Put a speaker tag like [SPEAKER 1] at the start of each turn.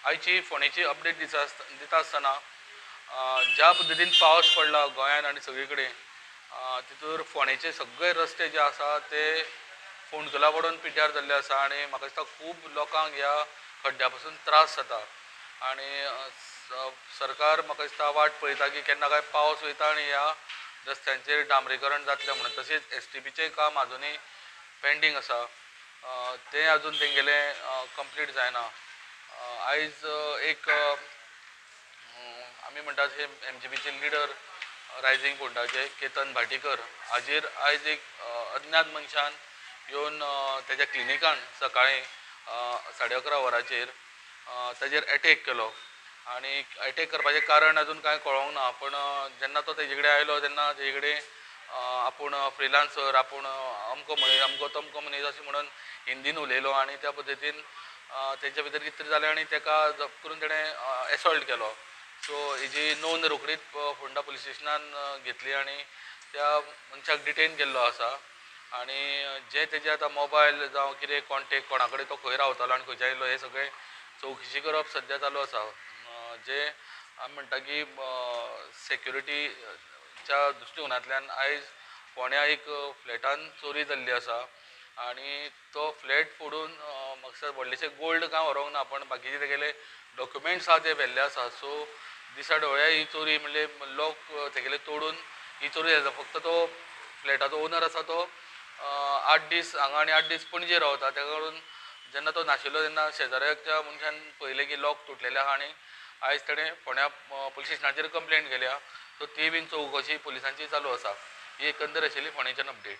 [SPEAKER 1] आयची फोंडेची अपडेट दिता आसतना ज्या पद्दतीन पावस पडला गोंयांत आनी सगळे कडेन, तितूर फोंडेचे सगळे रस्ते जे आसा ते फोंडकुलां पडून पिड्ड्यार जाल्ले आसा आनी म्हाका दिसता खूब लोकांक ह्या खड्ड्या पसून त्रास जाता आनी सरकार म्हाका दिसता वाट पळयता की केन्ना काय पावस वयता आनी ह्या रस्त्यांचेर डांबरीकरण जातलें म्हणून. तशेंच एसटीपीचें काम आजुनूय पेंडींग आसा, तें आजून तेंगेलें कंप्लीट जायना. आयज एक आमी म्हणटात हे एमजीपीचे लिडर रायझींग फोंडाचे केतन भाटीकर हाजेर आयज एक अज्ञात मनशान येवन तेज्या क्लिनिकान सकाळीं 11:30 वरांचेर ताजेर एटॅक केलो आनी एटॅक करपाचें कारण अजून कांय कळोंक ना, पूण जेन्ना तो तेजे कडेन आयलो तेन्ना तेजे कडेन आपूण फ्रिलान्सर, आपूण अमको मनीस, अमको तमको मनीस अशें म्हणून हिंदीन उलयलो आनी त्या पद्दतीन तेंच्या भितर कितें तरी जालें आनी ताका जप्त करून तेणें एसॉल्ट केलो. सो हेजी नोंद रोखडीच फोंडा पुलीस स्टेशनान घेतली आनी त्या मनशाक डिटेन केल्लो आसा आनी जे तेजे आतां मोबायल जावं कितें कॉन्टेक्ट कोणा कडेन तो खंय रावतालो आनी खंयच्यान येयलो हें सगळें चवकशी करप सद्या चालू आसा. जे आमी म्हणटा की सेक्युरिटीच्या दृश्टिकोनांतल्यान आयज फोंड्या एक फ्लॅटान चोरी जाल्ली आसा आनी तो फ्लॅट फोडून म्हाका व्हडलेशें गोल्ड कांय व्हरोंक ना, पण बाकीचे तेगेले डॉक्युमेंट्स आहा ते व्हेल्ले आसा. सो दिसा डोळ्या ही चोरी म्हणल्यार लोक तेगेले तोडून ही चोरी जाता. फक्त तो फ्लॅटाचो ओनर आसा तो 8 दीस हांगा आनी 8 दीस पणजे रावता, तेका लागून जेन्ना तो नाशिल्लो तेन्ना शेजाऱ्याच्या मनशान पळयलें की लॉक तुटलेलें आहा आनी आयज तेणें फोंड्या पुलीस स्टेशनाचेर कंप्लेन केल्या. सो ती बीन चवकशी पुलिसांची चालू आसा. ही एकंदर आशिल्ली फोंडेच्यान अपडेट.